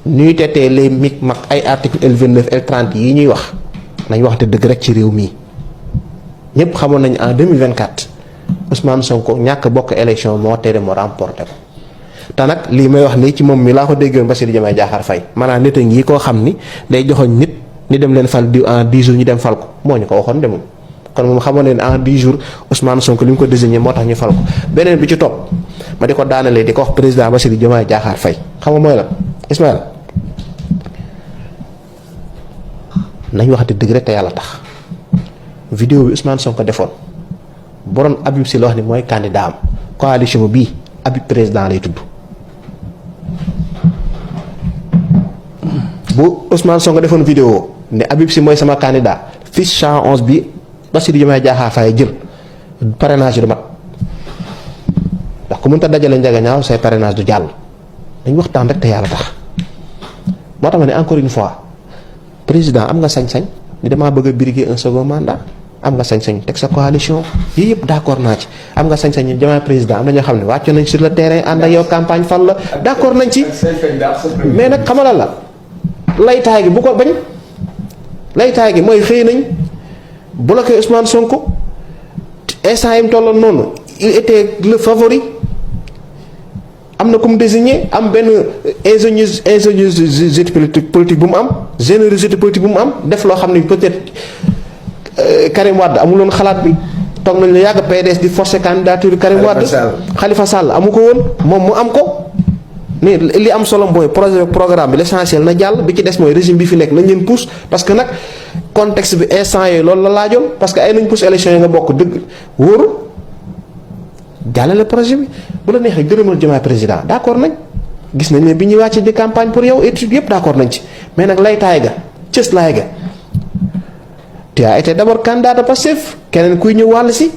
ñuy tété les micmac ay article L29 L30 yi ñuy wax nañ waxte dëgg rek ci réew mi ñëpp xamoon nañ en 2024 Ousmane Sonko ñàkk bokk élection moo tere mu remporté ko te nag lii may wax nii ci moom mi laa ko déggoon Bassirou Diomaye Diakhar Faye maanaam nit a ngi koo xam ni day joxoñ nit ni dem leen fal diw en 10 jours ñu dem fal ko moo ñu ko waxoon demul kon moom xamoon ne en 10 jours Ousmane Sonko li mu ko désigné moo tax ñu fal ko beneen bi ci topp ma di ko daanalee di ko wax président Bassirou Diomaye Diakhar Faye xam nga mooy lan Ismaël nañ waxati dëgg rek te yàlla tax vidéo bi Ousmane Sonko defoon borom Habib Sy la wax ni mooy candidat am coalition bii Habib président lay tudd bu Ousmane Sonko defoon vidéo ne Habib Sy mooy sama candidat fiche 111 bi Bassirou Diomaye Diakhar Faye jël parrainage du mat ndax ku mënta dajale njëga ñaaw say parrainage du jàll dañ waxtaan rek te yàlla tax moo tax ma ne encore une fois président am nga sañ-sañ ni damaa bëgg a briguer un second mandat am nga sañ-sañ teg sa coalition yii yëpp d'accord naa ci am nga sañ-sañ ñu Diomaye président am na ñoo xam ne wàccu nañ sur le terrain ànd ak yow campagne fan la d'accord nañ ci mais nag xamalal la laytaay gi bu ko bañ laytaay gi mooy xëy nañ bloqué Ousmane Sonko instant yi mu tolloon noonu il était le favori am na comme désigné am benn ingéniosité politique bu mu am générosité politique bu mu am def loo xam ne peut-être Karim Wade amuloon xalaat bi toog nañ la yàgg PDS di forcer candidature Karim Wade Khalifa Sall amu ko woon moom mu am ko mais li am solo mooy projet programme bi l'essentiel na jàll bi ci des mooy régime bi fi nekk nañ leen pousse parce que nag contexte bi instant yooyu loolu la laajoon parce que ay nañ pousse élection yi nga bokk dëgg wóoru jàllale projet bi bu la neexee gërëmal Diomaye président d'accord nañ gis nañ ne bi ñuy wàcc di campagne pour yow étude yëpp d'accord nañ ci mais nag laytaay ga cës laay ga tu as été d'abord candidat de Pastef keneen kuy ñëw wàll si